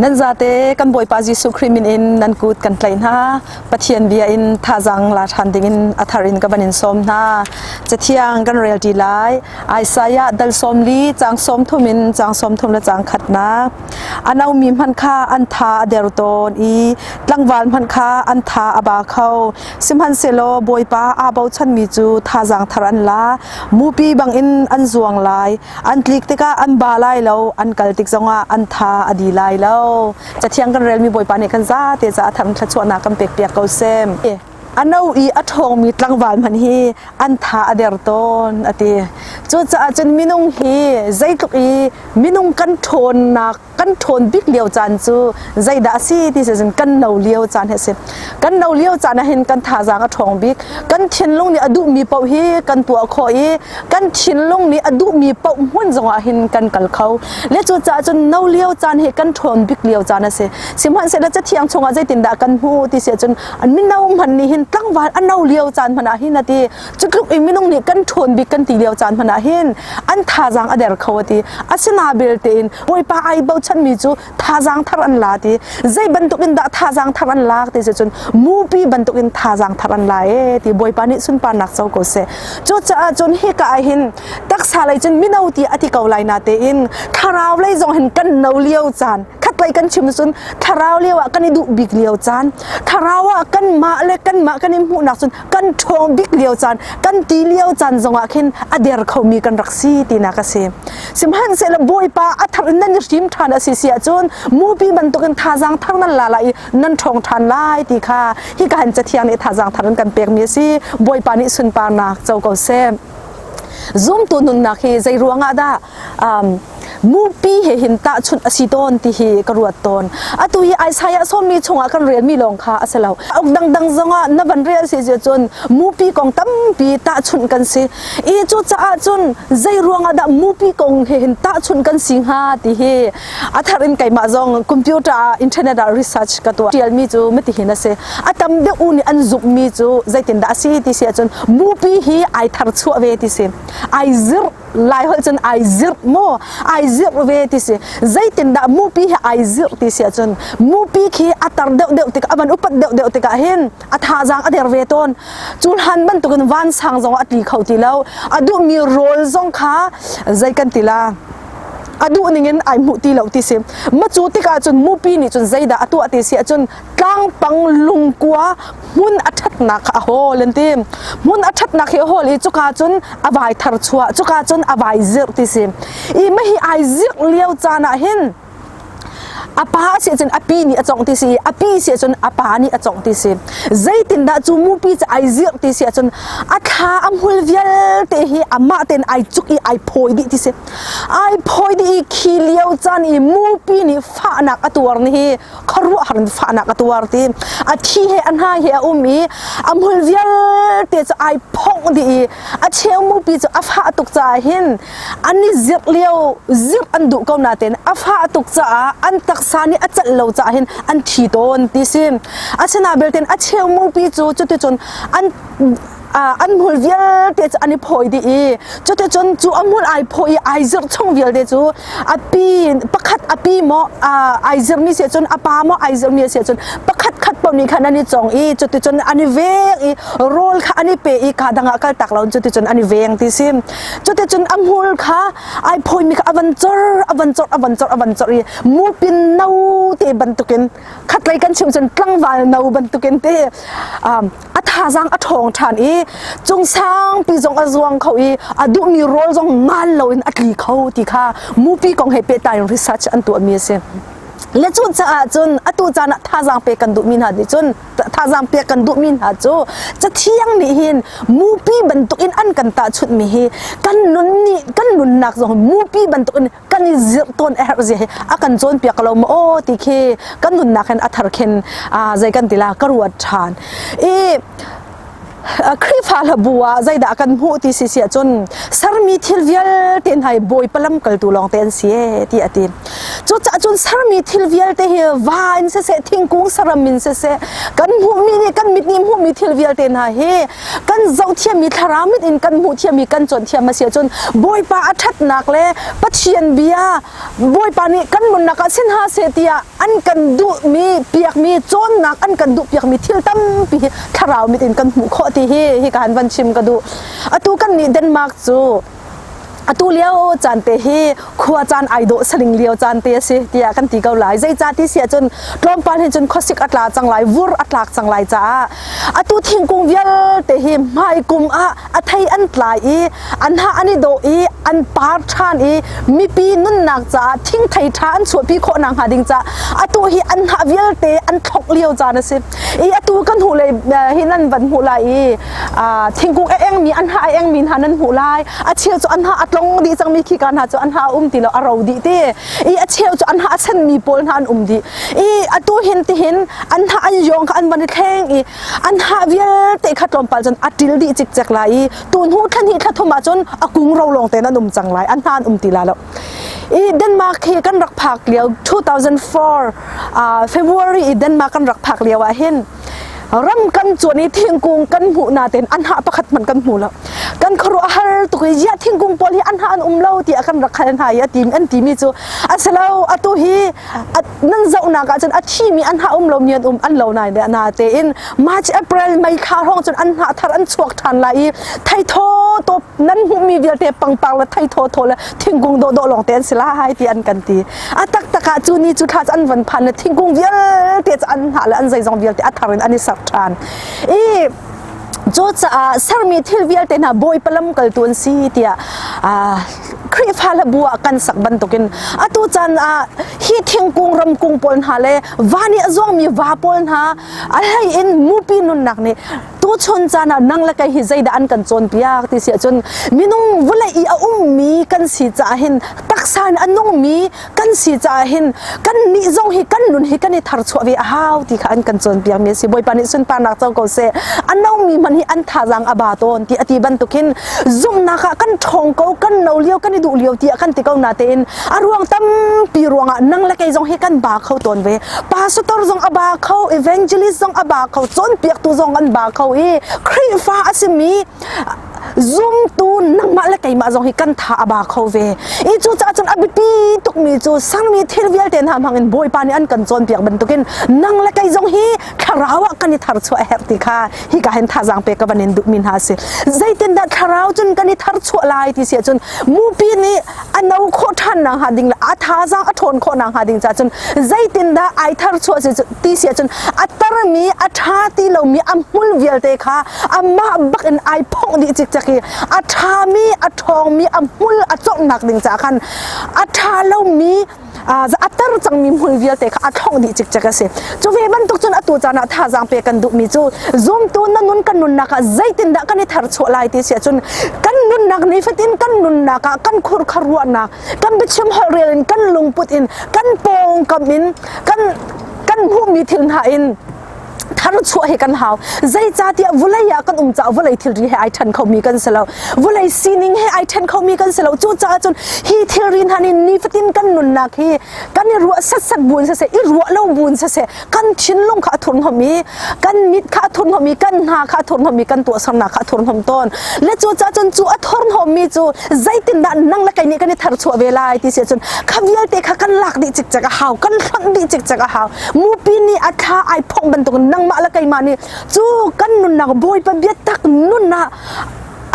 Nan zate kan Bawipa Jesuh Khrih min in nan kut kan tlaih hna. Pathian bia in thazaang la ṭhan dingin a thar in ka van in sawm hna. Cathiang kan rel ṭi lai. Isaiah dal 40 caang 30 in caang 30 le caang khatnak. A nomi hmanh kha an tha a der tawn i tlangval hmanh kha an tha a ba kho. Sihmanhsehlaw Bawipa aa bochanmi cu thazaang thar an la. Mupi bangin an zuang lai. An tlik tikah an ba lai lo, an kal tik zongah an tha a di lai lo. Cathiang kan relmi Bawipa nih kan zate caah thar thluachuahnak kan pekpiak ko seh. A no i a ṭhawngmi tlangval hmanh hi an tha a der tawn a ti. Cucaah cun minung hi zeitluk i minung kan ṭhawnnak kan ṭhawn bik lio caan cu zeidah a si ti cun kan no lio caan hi a si. Kan no lio caan ah hin kan thazaang a ṭhawng bik. Kan thinlung nih a duhmi paoh hi kan tuah khawh i kan thinlung nih a duhmi paoh hmun zongah hin kan kal kho. Le cucaah cun no lio caan hi kan ṭhawn bik lio caan a si. Sihmanhsehlaw Cathiang chungah zeitindah kan hmuh ti si ahcun mino hmanh nih hin tlangval a no lio caan hmanh ah hin a ti. Cu tluk in minung nih kan ṭhawn bik kan ti lio caan hmanh ah hin an thazaang a der kho a ti. Asina belte in Bawipa ai bochanmi cu thazaang thar an la ti. Zei bantuk in dah thazaang thar an lak ti si cun mupi bantuk in thazaang thar an la e ti Bawipa nih sunparnak co ko seh. Cucaah cun hika ah hin taksa lei cun mino ti a ti ko lai na tein thlarau lei zong hin kan no lio caan khatlei kan chim cun thlarau lio ah kan i duh bik lio caan thlarau ah kanmah le kanmah kan i hmuhnak cun kan ṭhawng bik lio caan kan ti lio caan zongah khin a der khomi kan rak si tinak a si. Sihmanhsehlaw Bawipa a thar in nan i hrim ṭhan a si si ahcun mupi bantukin thazaang thar nan la lai i nan ṭhawng ṭhan lai ti kha hika hin Cathiang nih thazaang thar in kan pekmi a si. Bawipa nih sunparnak co ko seh. Zumtu nunnak hi zei ruangah dah mupi he hin tahchunh a si tawn ti hi ka ruat tawn. Atu hi Isaiah sawmmi chungah kan relmi lawng kha a si lo. Uk dangdang zongah na van rel si cun mupi kong tampi tahchunh kan si. I cucaah cun zei ruangah dah mupi kong he hin tahchunh kan si hnga ti hi a thar in keimah zong computer ah internet ah research ka tuah. Tialmi cu mati hin a si. A tam deuh u nih an zumhmi cu zeitindah a si ti si ahcun mupi hi ai thar chuah ve ti si. Ai zirh Lai holh cun ai zirh maw ai zirh ve ti si. Zeitindah mupi hi ai zirh ti si ahcun mupi khi a tar deuh deuh tik a van upat deuh deuh tikah hin a thazaang a der ve tawn. Cu hlan bantukin vansang zong a tli kho ti lo. A duhmi rawl zong kha zei kan ti la a duh ningin ai hmuh ti lo ti si. Ma cu tikah cun mupi nih cun zeidah a tuah ti si ahcun tlangpang lungkua hmun a ṭhatnak kha a hawl an ti. Hmun a ṭhatnak hi a hawl i cuka cun a vai thar chuah, cuka cun a vai zirh ti si. I mahi ai zirh lio caan ah hin a pa a si cun a pi nih a congh ti si i a pi si cun a pa nih a congh ti si. Zeitindah cu mupi cu ai zirh ti si ahcun a thla a hmul vialte hi amah tein ai cuk i ai phawi dih ti si. Ai phawi dih i khi lio caan i mupi nih fahnak a tuar ni hi khuaruahhar in fahnak a tuar ti. A thi he a hna he a um i a hmul vialte cu ai phongh dih i a cheu mupi cu a fah tuk caah hin an i zirh lio zirh an duh ko nain a fah tuk caah an taksa nih a celh lo caah hin an thi tawn ti si. Asinain belte a cheu mupi cu cuticun an an hmul vialte cu an i phawi dih i cuticun cu a hmul ai phawi i ai zirh chung vialte cu a pi pakhat a pi maw ai zirhmi si ahcun a pa maw ai zirhmi a si ahcun pakhat khat paoh nih khan an i cong i cuticun an i veng i rawl kha an i pe i kaa dang ah kal tak lo cuticun an i veng ti si. Cuticun a hmul kha ai phawimi kha a van cor a van cor a van cor a van cor i mupin no te bantukin khatlei kan chim cun tlangval no bantukin te a thazaang a ṭhawng ṭhan i cung sangpi zong a zuang kho i a duhmi rawl zong ngal loin a tli kho ti kha mupi kong he pehtlai in research an tuahmi a si. Le cu caah cun atu caan ah thazaang pek kan duhmi hna nih cun thazaang pek kan duhmi hna cu Cathiang nih hin mupi bantukin an kan tahchunhmi hi kan nun nih kan nunnak zong mupi bantukin kan i zirh tawn a herh zia hi a kan cawnpiak lo maw aw ti khi kan nunnak hin a thar khin zei kan ti la ka ruat ṭhan i Khrihfa hlabu ah zeidah kan hmuh ti si si ahcun sermi thil vialte hna hi Bawipa lamkaltu lawngte an si ee ti a ti. Cucaah cun sermi thil vialte hi va in siseh, thingkung saram in siseh, kan hmuhmi nih kan mit nih hmuhmi thil vialte hna hi kan zoh thiammi thlarau mit in kan hmuh thiammi kan cawnh thiam a si ahcun Bawipa a ṭhatnak le Pathian bia Bawipa nih kan nunnak ah sin hna seh tiah. an kan duhmi piakmi cawnnak an kan duh piakmi thil tampi hi thlarau mit in kan hmuh khawh ti hi hi ka han van chim ka duh. Atu kan nih Denmark cu atu lio caan te hi khua caan ai dawh saling lio caan te a si tiah kan ti ko lai. Zeicah ti si ahcun tlawmpal hin cun khuasik a tla cang lai, vur a tlak cang lai caah atu thingkung vialte hi hmaikum ah a thei an tlai i an ha an i dawh i an par ṭhan i mipi nunnak caah thingthei ṭha an chuahpi khawh nakhnga ding caah atu hi an hnah vialte an thlok lio caan a si. I atu kan hmuh lei hi nan van hmuh lai i thingkung a engmi an hnah a engmi hna nan hmuh lai. A cheu cu an hnah a tlong dih cangmi khi ka hna cu an hnah a um ti lo a ro dih ti. I a cheu cu an hnah a senmi pawl hna an um dih. I atu hin tihin an hnah an yong kha an van i thleng i an hnah vialte kha tlawmpal cun a ṭil dih cikcek lai i tuhnu thla hnih thla thum ah cun a kung ro lawng tein an um cang lai an hna an um ti lai lo. I Denmark hi kan rak phak lio 2004 February i Denmark kan rak phak lio ah hin ram kan cuan i thingkung kan hmuh natein an hnah pakhat hmanh kan hmu lo. Kan khuaruah har tuk i ziah thingkung pawl hi an hnah an um lo tiah kan rak hal hna i a ti an timi cu a si lo atu hi nan zohnak ah cun a thimi an hnah um lomi an um an lo nai na tein March April May thla hrawng cun an hnah thar an chuak ṭhan lai i thaithaw tawp nan hmuhmi vialte pangpar le thaithaw thaw le thingkung dawhdawh lawng te an si lai ti an kan ti. A taktak ah cu ni cu thla cu an van phan le thingkung vialte cu an hnah le an zeizong vialte a thar in an i ser ṭhan. I cucaah sermi thil vialte hna Bawipa lamkaltu an si tiah Khrihfa hlabu ah kan sak bantukin atu caan ah hi thingkung ramkung pawl hna le van i a zuangmi va pawl hna a hlei in mupi nunnak nih tuchun caan ah nang le kei hi zeidah an kan cawnpiak ti si ahcun minung vawlei i a ummi kan si caah hin taksa in a nungmi kan si caah hin kan nih zong hi kan nun hi kan i tharchuah ve a hau ti kha an kan cawnpiak mi a si. Bawipa nih sunparnak co ko seh. A nomi hmanh hi an thazaang a ba tawn ti a ti bantuk hin zumhnak ah kan ṭhawng ko, kan no lio, kan i duh lio tiah kan ti ko natein a ruang tampi ruangah nang le kei zong hi kan ba kho tawn ve. Pastor zong a ba kho, evangelist zong a ba kho, cawnpiaktu zong an ba kho i Khrihfa a simi zumtu nangmah le keimah zong hi kan tha a ba kho ve. I cucaah cun a biapi tukmi cu sangmi thil vialte hna hmangin Bawipa nih an kan cawnpiak bantukin nang le kei zong hi thlarau ah kan i tharchuah a herh ti kha hika hin thazaang pek ka van in duhmi hna a si. Zeitindah thlarau cun kan i tharchuah lai ti si ahcun mupi nih a no khawh ṭhan nakhnga ding le a thazaang a ṭhawn khawh nakhnga ding caah cun zeitindah ai tharchuah ti si ahcun a tarmi a ṭha ti lomi a hmul vialte kha amah bak in ai phongh dih cikcek i a ṭhami a ṭhawngmi a hmul a cawngnak ding caah khan a ṭha lomi a tar cangmi hmul vialte kha a thlongh dih cikcek a si. Cu ve bantuk cun atu caan ah thazaang pek kan duhmi cu zumtu na nun kan nunnak ah zeitindah kan i tharchuah lai ti si ahcun kan nunnak nifatin kan nunnak ah kan khurkhar ruahnak kan biachim holhrel in kan lungput in kan pawngkam in kan kan hmuhmi thil hna in tharchuah hi kan hau. Zeicahtiah vawlei ah kan um caah vawlei thilri he ai ṭhen khomi kan si lo. Vawlei sining he ai ṭhen khomi kan si lo. Cucaah cun hi thilri hna nih nifatin kan nunnak hi kan i ruah satsat buin siseh, i ruah lo buin siseh, kan thinlung kha a thurhnawm i kan mit kha a thurhnawm i kan hna kha a thurhnawm i kan tuahsernak kha a thurhnawm tawn. Le cucaah cun cu a thurhnawmmi cu zeitindah nang le kei nih kan i tharchuah ve lai ti si ahcun kha vialte kha kan lak dih cikcek a hau, kan hlonh dih cikcek a hau. Mupi nih a thla ai phongh bantuk nangmah le keimah nih cu kan nunnak Bawipa biatak nun ah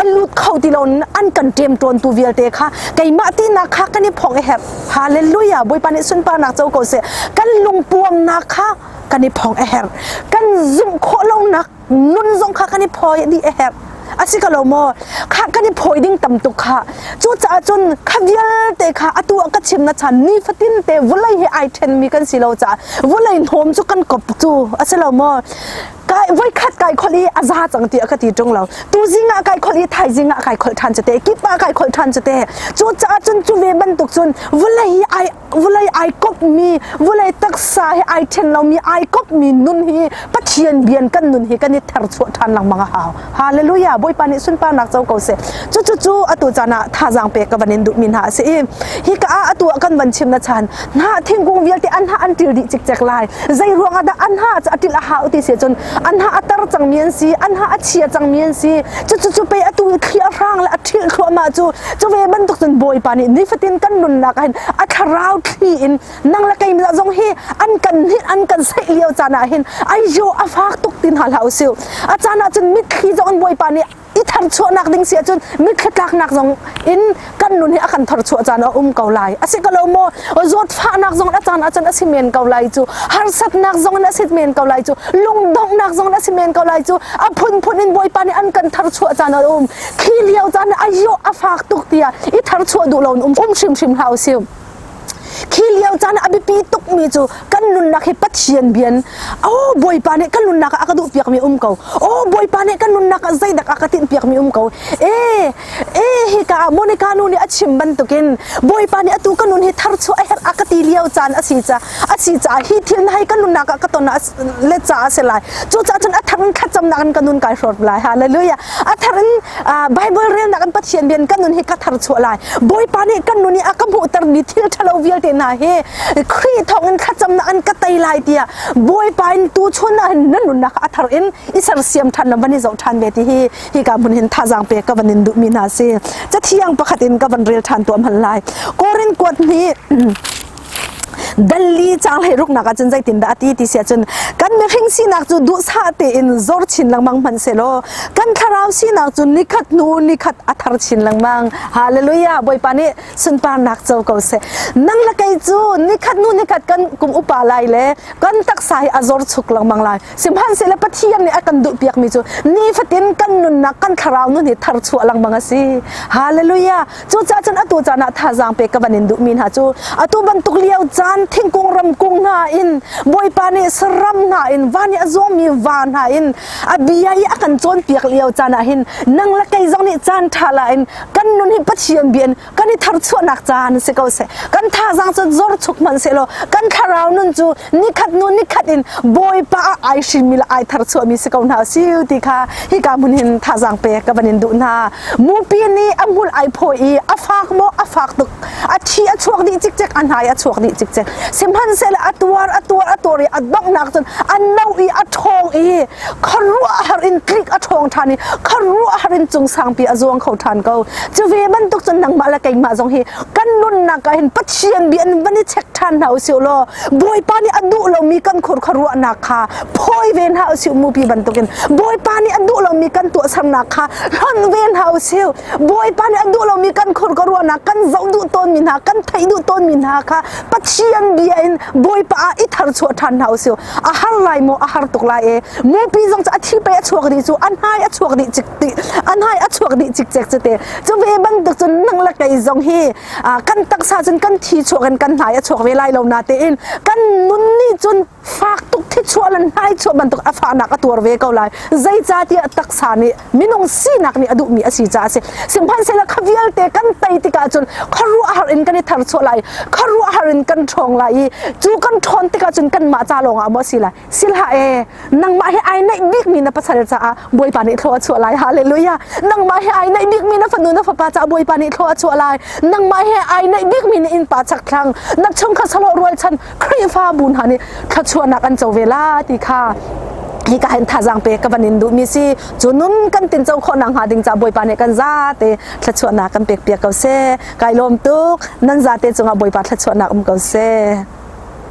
a lut kho ti lo an kan ṭemṭawntu vialte kha keimah tinak kha kan i phongh i herh. Hallelujah! Bawipa nih sunparnak co ko seh. Kan lungpuamnak kha kan i phongh a herh. Kan zumh khawh lonak nun zong kha kan i phawi dih a herh. A si ko lo maw? Kha kan i phawi ding tam tuk kha. Cucaah cun kha vialte kha atu ah ka chim na chan nifatin te vawlei he ai ṭhenmi kan si lo caah vawlei hnawm cu kan kop cu a si lo maw? Kai voikhat kai kholh i a za cang tiah ka ti ṭung lo. Tuzing ah kai kholh i thaizing ah kai kholh ṭhan cu te, kip ah kai kholh ṭhan cu te. Cucaah cun cu ve bantuk cun vawlei hi ai vawlei ai kopmi vawlei taksa he ai ṭhen lomi ai kopmi nun hi Pathian bian kan nun hi kan i therchuah ṭhan lengmang a hau. Hallelujah! Bawipa nih sunparnak co ko seh. Cucu atu caan ah thazaang pek ka van in duhmi hna a si i hika ah atu ah kan van chim na chan hna thingkung vialte an ha an ṭil dih cikcek lai. Zei ruangah dah an ha cu a ṭil a hau ti si cun An ha a tar cangmi an si, an ha a chia cangmi an si. Cucu cu pei atu i thli a hrang le a ṭhilh thluahmah cu. Cu ve bantuk cun Bawipa nih nifatin kan nunnak ah hin a thlarau thli in nang le keimah zong hi an kan hninh an kan seih lio caan ah hin aiyo a fak tuk tin hna hlah usih. A caan ah cun mitthli zong in Bawipa nih i tharchuahnak ding si ahcun mitthli tlaknak zong in kan nun hi a kan tharchuah caan a um ko lai. A si ko lo maw? Zawtfahnak zong a caan ahcun a si men ko lai cu. Harsatnak zong in a si men ko lai cu. Lungdonghnak zong in a si men ko lai cu. A phunphun in Bawipa nih an kan tharchuah caan a um. Khi lio caan ayo a fak tuk tiah i tharchuah duh lo in um hrimhrim hlah usih. Khi lio caan a biapi tukmi cu kan nunnak hi Pathian bian oh Bawipa nih kan nunnak ah a ka duh piakmi um ko. Oh Bawipa nih kan nunnak ah zeidak a ka tinh piakmi um ko. E e hika ah Monica nu nih a chim bantukin Bawipa nih atu ka nun hi tharchuah a herh a ka ti lio caan a si ca a si caah hi thil na hei kan nunnak ah ka ton le ca a si lai. Cucaah cun a thar in thlacamnak in ka nun kai hrawt lai. Hallelujah. A thar in Bible relnak in Pathian bian kan nun hi ka tharchuah lai. Bawipa nih kan nun i a ka hmuhtermi thil ṭhalo vialte hna hi Khrih thawngin thlacamnak in ka tei lai tiah Bawipa in tuchun ah hin na nunnak a thar in i sersiam ṭhan na van i zoh ṭhan ve ti hi hika hmun hin thazaang pek ka van in duhmi hna si. Cathiang pakhat in ka van rel ṭhan tuah hmanh lai. Korin kuat nih Delhi caang hleiruknak ahcun zeitindah a ti ti si ahcun kan mihring sinak cu duhsah tein zor chin lengmang hmanh sehlaw kan thlarau sinak cu nikhat hnu nikhat a thar chin lengmang. Hallelujah! Bawipa nih sunparnak co ko seh. Nang le kei cu nikhat hnu nikhat kan kum upa lai le kan taksa hi a zor chuk lengmang lai. Sihmanhsehlaw Pathian nih a kan duhpiakmi cu nifatin kan nunnak kan thlarau nun hi tharchuah lengmang a si. Hallelujah! Cucaah cun atu caan ah thazaang pek ka van in duhmi hna cu atu bantuk lio caan thingkung ramkung hna in Bawipa nih saram hna in van i a zuangmi va hna in a bia i a kan cawnpiak lio caan ah hin nang le kei zong nih caan ṭha la in kan nun hi Pathian bia in kan i tharchuahnak caan si ko seh. Kan thazaang cu zor chuk hmanh sehlaw kan thlarau nun cu nikhat nu nikhat in Bawipa ah ai hrinmi le ai tharchuahmi si ko hna siu ti kha hika hmun hin thazaang pek ka van in duh hna. Mupi nih a hmul ai phawi i a fak maw a fak tuk a thi a chuak dih cikcek a hnai a chuak dih cikcek sihmanhsehlaw a tuar a tuar a tuar i a donghnak cun a no i a ṭhawng i khuaruahhar in tlik a ṭhawng ṭhan i khuaruahhar in cung sangpi a zuang kho ṭhan ko cu ve bantuk cun nangmah le keimah zong hi kan nunnak ah hin Pathian bia in van i check ṭhan hna usih law Bawipa nih a duh lomi kan khur khuaruahnak kha phawi ve hna usih mupi bantukin Bawipa nih a duh lomi kan tuahsernak kha hlonh ve hna usih Bawipa nih a duh lomi kan khur khuaruahnak kan zoh duh tawnmi hna kan theih duh tawnmi hna kha Pathian bia in Bawipa ah i tharchuah ṭhan hna usih a har lai maw a har tuk lai e mupi zong cu a thi pei a chuak dih cu a hnai a chuak dih cik a hnai a chuak dih cikcek cu te cu ve bantuk cun nang le kei zong hi kan taksa cun kan thi chuak in kan hnai a chuak ve lai lo na tein kan nun nih cun fak tuk thi chuah le hnai chuah bantuk a fahnak a tuar ve ko lai zeicahtiah taksa nih minung sinak nih a duhmi a si caah a si sihmanhsehlaw kha vialte kan tei tikah cun khuaruahhar in kan i tharchuah lai khuaruahhar in kan ṭhawng lai i cu kan ṭhawn tikah cun kanmah ca lawngah maw a si lai silhah e nangmah he ai naih bikmi na pasal caah Bawipa nih thlua a chuah lai hallelujah nangmah he ai naih bikmi na fanu na fapa caah Bawipa nih thlua a chuah lai nangmah he ai naih bikmi na innpa chakthlang na chungkhar salo rualchan Khrihfabu hna nih thluachuahnak an co ve la ti kha hi ka hin thazaang pe ka van in duhmi si cu nun kan tinco khawh nak hnga ding ca Bawipa nih kan zate thluachuahnak kan pek piak ko seh kai lawm tuk nan zate cungah Bawipa thluachuahnak um ko seh.